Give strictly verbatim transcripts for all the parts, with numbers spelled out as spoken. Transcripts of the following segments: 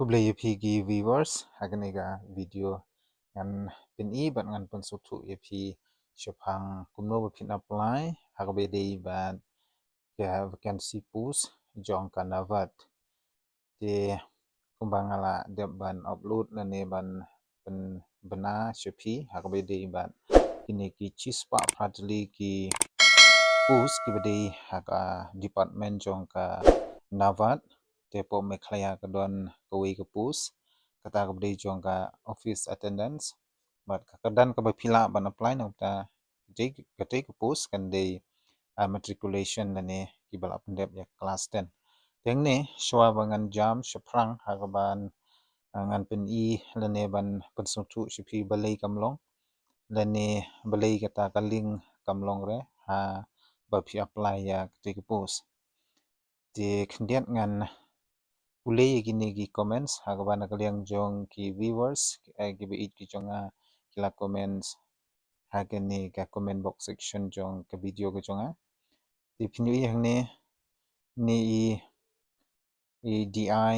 Khublei ïa phi ki viewers, ha kane ka video ngan pyni bad ngan pynsngewthuh ïa phi shaphang kumno ba phin apply ha kaba ïadei bad ka vacancy post jong ka NAVAT. Te kumba nga la dep ban upload lane ban pynbna sha phi ha kaba ïadei bad kine ki shispah phra tylli ki post kiba dei ha ka department jong ka NAVAT. Te hapoh Meghalaya ka don kawei ka post, kata kaba dei jong ka office attendance. Bad ka kyrdan kaba phi lah ban apply na kata, katei ka post kan dei, ah, matriculation lane kiba la pyndep ïa class ten. Te hangne shuwa ba ngan jam shaphrang ha kaba, ah, ngan pyni lane ban pynsngewthuh sha phi balei kam long lane balei kata ka link kam long re ha ba phi apply ïa katei ka post. Te khyndiat ngan pule ïa kine ki comments ha kaba na ka liang jong ki viewers, eh, kiba ïeit ki jong nga ki la comments ha kane ka comment box section jong ka video ka jong nga. Te phin ïohi hangne, ne i, i D I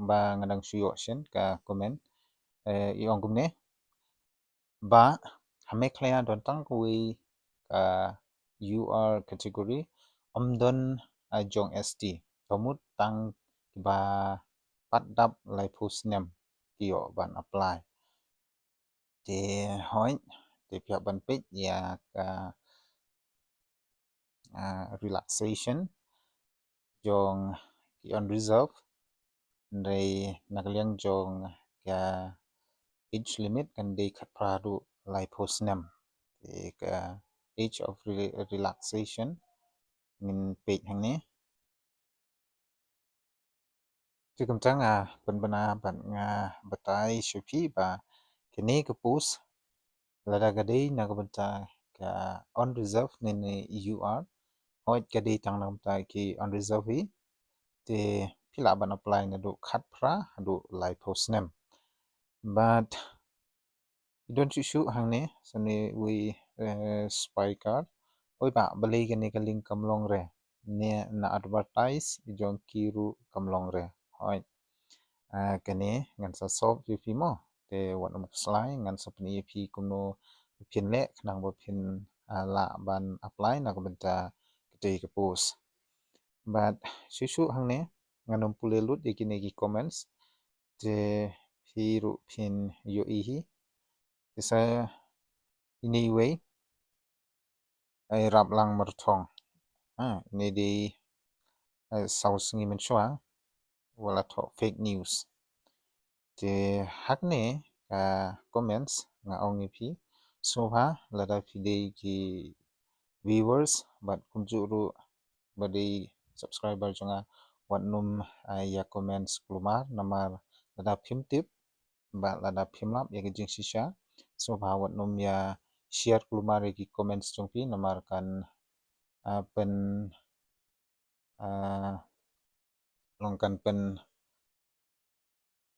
ba nga dang shu ïoh shen ka comment, eh, i ong kumne. Ba ha Meghalaya don tang kawei ka U R category, ym don, ah, jong S T. Ka mut tang kiba pat dap laiphew snem ki ïoh ban apply. Te hooid, te phi hap ban peit ïa ka, ah, relaxation jong ki unreserved, hynrei na ka liang jong ka age limit kan dei khatphra haduh laiphew snem. Te ka age of re-, relaxation ngin peit hangne. Te kumta nga pynbna bad nga batai sha phi ba kane ka post lada ka dei na ka bynta ka unreserved ne, ne U R, hooid ka dei tang na ka bynta ki unreserved hi, te phi lah ban apply naduh khatphra haduh laiphew snem. Bad i don shuh shuh hangne, sa ne wei, eh, speaker. Oi ba, balei kane ka link kam long re? Ne na advertise jong ki ruh kam long re? Hooid. Ah, kane ngan sa solve ïa phi mo. Te wat nym khuslai, ngan sa pyni ïa phi kumno phin leh khnang ba phin, ah, lah ban apply na ka bynta katei ka post. Bad shuh shuh hangne ngan nym pule lut ïa kine ki comments. Te phi ruh phin ïohi hi. Te sa ine iwei, ai Raplang Marthong. Ha, ine dei, ai, saw sngi mynshuwa, wat la thoh fake news. Te hangne ka comments nga ong ïa phi, sngewbha lada phi dei ki viewers bad kumjuh ruh ba dei subscriber jong nga, wat nym, ah, ïa comments kulmar, namar lada phim tip bad lada phim lap ïa ka jingshisha, sngewbha wat nym ïa share kulmar ïa ki comments jong phi, namar kan, ah, pyn, ah, long kan pyn,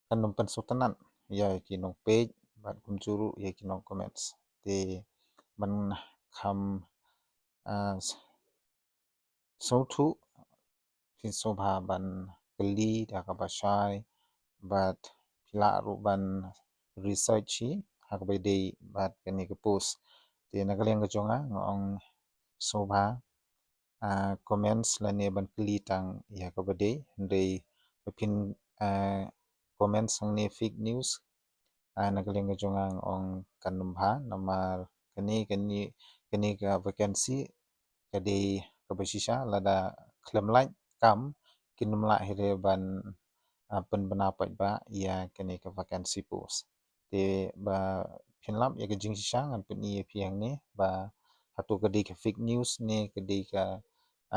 kan nym pynsngewtynnat ïa ki nongpeit bad kumjuh ruh ïa ki nong comments. Te ban kham, ah, sngewthuh, phin sngewbha ban kylli da kaba shai bad phi lah ruh ban research hi ha kaba ïadei bad kane ka post. Te na ka liang ka jong nga nga ong sngewbha, ah, comments lane ban kylli tang ïa kaba dei, hynrei ba phin, ah, comments hangne fake news, ah, na ka liang ka jong nga nga ong kan ym bha, namar kane, kane, kane ka vacancy ka dei kaba shisha, lada khlem lait kam kin ym lah hi re ban, ah, pynbna paidbah ïa kane ka vacancy post. Te ba phin lap ïa ka jingshisha ngan pyni ïa phi hangne ba hato ka dei ka fake news ne ka dei ka,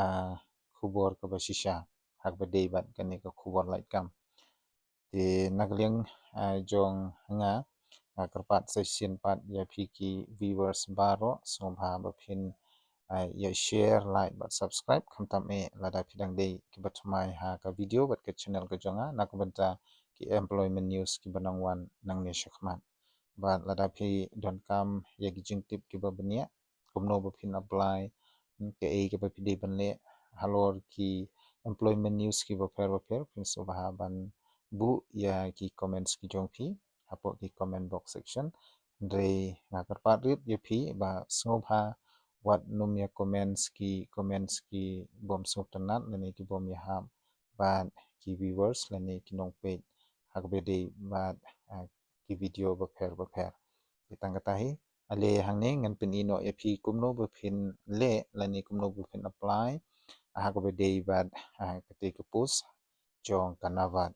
ah, khubor kaba shisha ha kaba dei bad kane ka khubor lait kam. Te na ka liang, ah, jong nga, ah, kyrpad sa shisien pat ïa phi ki viewers baroh, sngewbha ba phin, ah, ïa share, like bad subscribe, khamtam eh lada phi dang dei kiba thymmai ha ka video bad ka channel ka jong nga na ka bynta ki employment news kiba nang wan nangne shakhmat. Bad lada phi donkam ïa ki jingtip kiba bniah kumno ba phin apply, hmm, kaei kaba phi dei ban leh halor ki employment news kiba pher ba pher, phin sngewbha ban buh ïa ki comments ki jong phi hapoh ki comment box section. Hynrei nga kyrpad rit ïa phi ba sngewbha wat nym ïa comments ki comments ki bym sngewtynnat lane ki bym ïahap bad ki viewers lane ki nongpeit ha kaba ïadei bad, ah, ki video bapher bapher. Te tang kata hi, ale hangne ngan pyni noh ïa phi kumno ba phin leh lane kumno ba phin apply ha kaba ïadei bad, ah, katei ka post jong ka NABARD.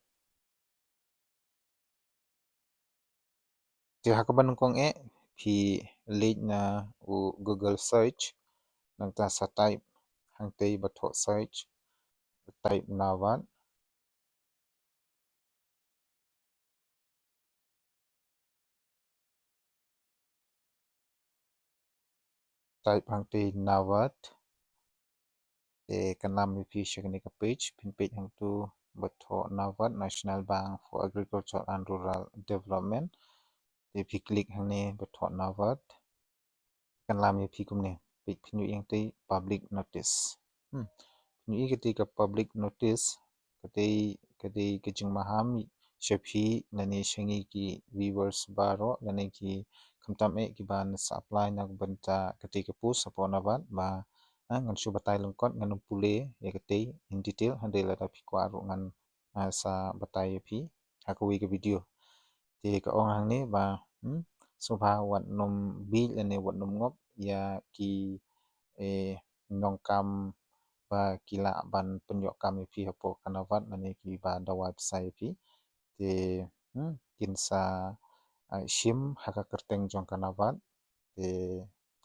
Te ha kaba nyngkong eh phi leit na u Google search, nangta sa type hangtei ba thoh search, type NABARD. Type hangtei NABARD. Te kan lam ïa phi sha kane ka page, phin peit hangtu ba thoh NABARD, National Bank for Agriculture and Rural Development. Te phi click hangne ba thoh NABARD. Kan lam ïa phi kumne, peit phin ïohi hangtei public notice. Hmm. Phin ïohi katei ka public notice, katei, katei ka jingmaham sha phi lane sha ngi ki viewers baroh lane ki khamtam eh ki ban sa apply na ka bynta katei ka post hapoh NABARD ba, ah, ngan shu batai lyngkot, ngan ym pule ïa katei in detail, hynrei lada phi kwah ruh ngan, ah, sa batai ïa phi ha kawei ka video. Te ka ong hangne ba, hmm, sngewbha wat nym bieit lane wat nym ngop ïa ki, eh, nongkam ba ki lah ban pynïoh kam ïa phi hapoh ka NABARD lane ki ba dawa pisa ïa phi. Te, hmm, kin sa, ah, shim ha ka kyrteng jong ka NABARD. Te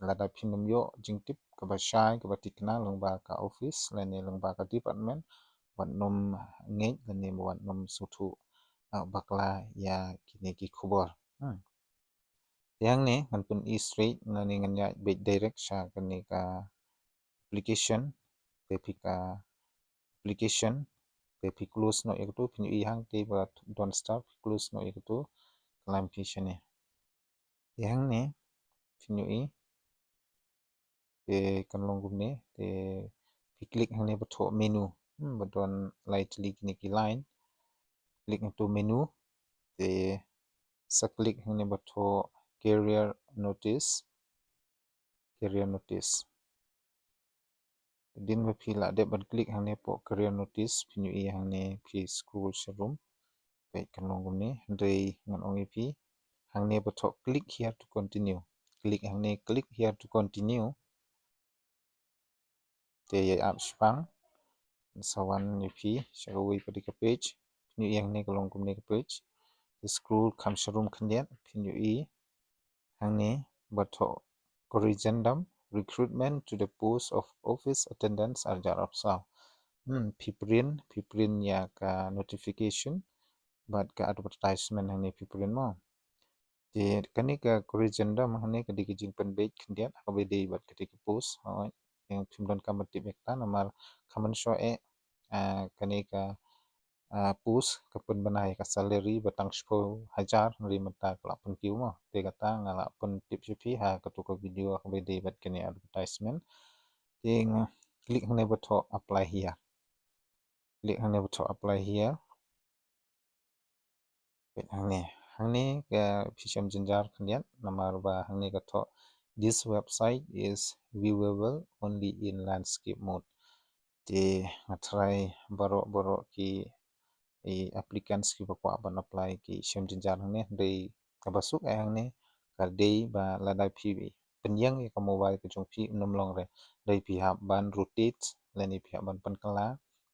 lada phin nym ïoh jingtip kaba shai kaba thikna lyngba ka office lane lyngba ka department, wat nym ngeit lane wat nym sngewthuh, ah, bakla ïa kine ki khubor. Hmm. Te hangne ngan pyni straight lane ngan ïaid beit direct sha kane ka application, te phi ka application, te phi close noh ïa katu, phin ïohi hangtei ba don star, phi close noh ïa katu, kan lam ïa phi shane. Te hangne phin ïohi, te kan long kumne, te phi click hangne ba thoh menu, hmm, ba don lai tylli kine ki line, click hangtu menu, te sa click hangne ba thoh career notice, career notice. Hadien ba phi la dep ban click hangne hapoh career notice, phin ïohi hangne phi scroll sharum. Peit kan long kumne, hynrei ngan ong ïa phi hangne ba thoh click here to continue. Click hangne, click here to continue. Te ïa ap shipang. Sa wan ïa phi sha kawei pat ka page. Phin ïohi hangne ka long kumne ka page. Te scroll kham sharum khyndiat, phin ïohi hangne ba thoh corrigendum, recruitment to the post of office attendants, Arjar Opsaw. Hmm, phi print, phi print ïa ka notification bad ka advertisement hangne phi print mo. Te kane ka corrigendum hangne ka dei ka jingpynbeit khyndiat ha kaba ïadei bad katei ka post. Hooid, ïa phim donkam ban tip ïa kata namar ka mynshuwa eh, ah, kane ka, ah, post ka pynbna ïa ka salary ba tang shiphew hajar, hynrei mynta ka la pynkiew mo. Te kata nga la pyntip sha phi ha kato ka video ha kaba ïadei bad kane advertisement. Te nga click hangne ba thoh apply here. Click hangne ba thoh apply here. Peit hangne. Hangne ka phi shem jynjar khyndiat namar ba hangne ka thoh, "This website is viewable only in landscape mode." Te nga tharai baroh baroh ki, i, applicants kiba kwah ban apply ki shem jynjar hangne, hynrei kaba suk eh hangne ka dei ba lada phi pynïeng ïa ka mobile ka jong phi ym long re, dei phi hap ban rotate lane phi hap ban pynkylla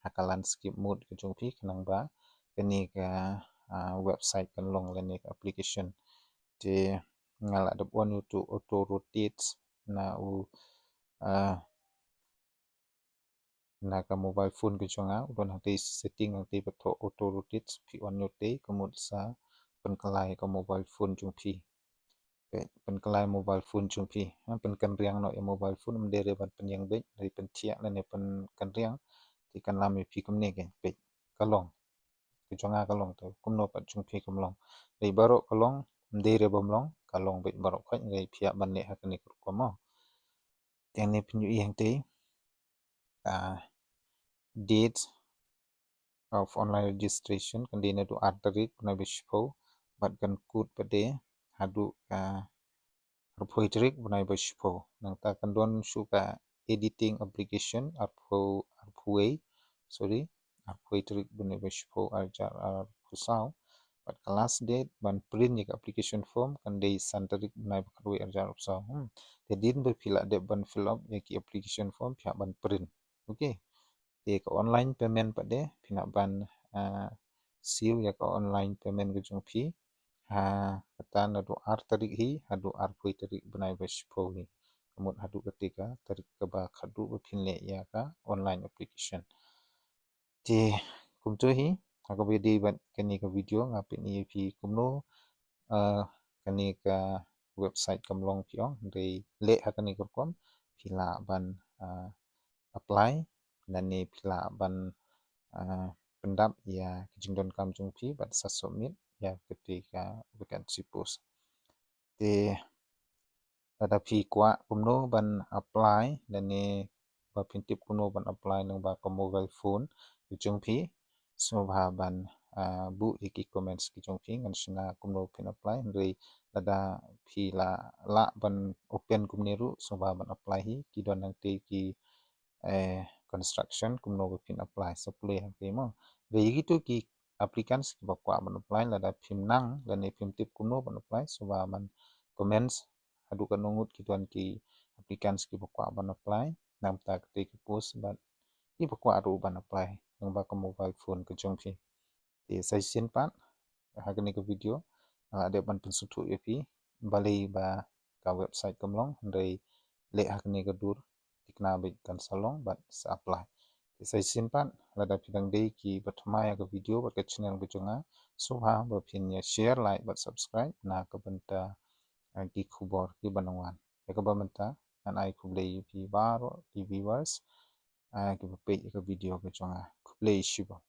ha ka landscape mode ka jong phi khnang ba kane ka, ah, website kan long lane ka application. Te nga la dep on ïa uto auto rotate na u, ah, na ka mobile phone ka jong nga, u don hangtei setting hangtei ba thoh auto rotate, phi on ïa utei ka mut sa pynkylla ïa ka mobile phone jong phi. Peit, pynkylla ïa mobile phone jong phi. Ha, pynkynriang noh ïa mobile phone, ym dei re ban pynïeng beit, dei pynthiah lane pynkynriang. Te kan lam ïa phi kumne kein, peit, ka long. Ka jong nga ka long, te kumno pat jong phi kam long. Dei baroh ka long, ym dei re bym long, ka long beit baroh khoit, dei phi hap ban leh ha kane ka rukom mo. Te hangne phin ïohi hangtei, ah, date, of online registration kan dei naduh ar tarik bnai ba shiphew bad kan kut pat de haduh ka arphew tarik bnai ba shiphew. Nangta kan don shuh ka editing application arphew, arphew wei, sorry, arphew tarik bnai ba shiphew arhajar arphew saw. Bad ka last date ban print ïa ka application form kan dei san tarik bnai ba khatwei arhajar arphew saw. Hmm. Te hadien ba phi la dep ban fill up ïa ki application form phi hap ban print. Okay. Te ka online payment pat de phin hap ban, ah, siew ïa ka online payment ka jong phi ha kata naduh ar tarik hi haduh arphew tarik bnai ba shiphew hi. Ka mut haduh kata ka tarik kaba khatduh ba phin leh ïa ka online application. Te kumto hi ha kaba ïadei bad kane ka video nga pyni ïa phi kumno, ah, kane ka website kam long phi ong, hynrei leh ha kane ka rukom phi lah ban, ah, apply lane phi lah ban, ah, pyndap ïa ka jingdonkam jong phi bad sa submit ïa kata ka vacancy post. Te lada phi kwah kumno ban apply lane ba phin tip kumno ban apply lyngba ka mobile phone ka jong phi, sngewbha ban, ah, buh ïa ki comments ki jong phi, ngan shna kumno phin apply. Hynrei lada phi la lah ban open kumne ruh sngewbha ban apply hi, ki don hangtei ki, eh, construction kumno ba phin apply, sa pule hangtei mo. Hynrei ïa kito ki applicants kiba kwah ban apply, lada phim nang lane phim tip kumno ban apply, sngewbha ban comments haduh katno ngut ki don ki applicants kiba kwah ban apply na bynta katei ka post bad kiba kwah ruh ban apply lyngba ka mobile phone ka jong phi. Te sa shisien pat ha kane ka video nga la dep ban pynsngewthuh ïa phi balei ba ka website kam long, hynrei leh ha kane ka dur, thikna beit kan sa long bad sa apply. Te sa shisien pat lada phi dang dei kiba thymmai ïa ka video bad ka channel ka jong nga, sngewbha ba phin ïa share, like bad subscribe na ka bynta, ah, ki khubor kiba nang wan. Ïa kaba mynta ngan ai khublei ïa phi baroh ki viewers, ah, kiba peit ïa ka video ka jong nga. Khublei shibun.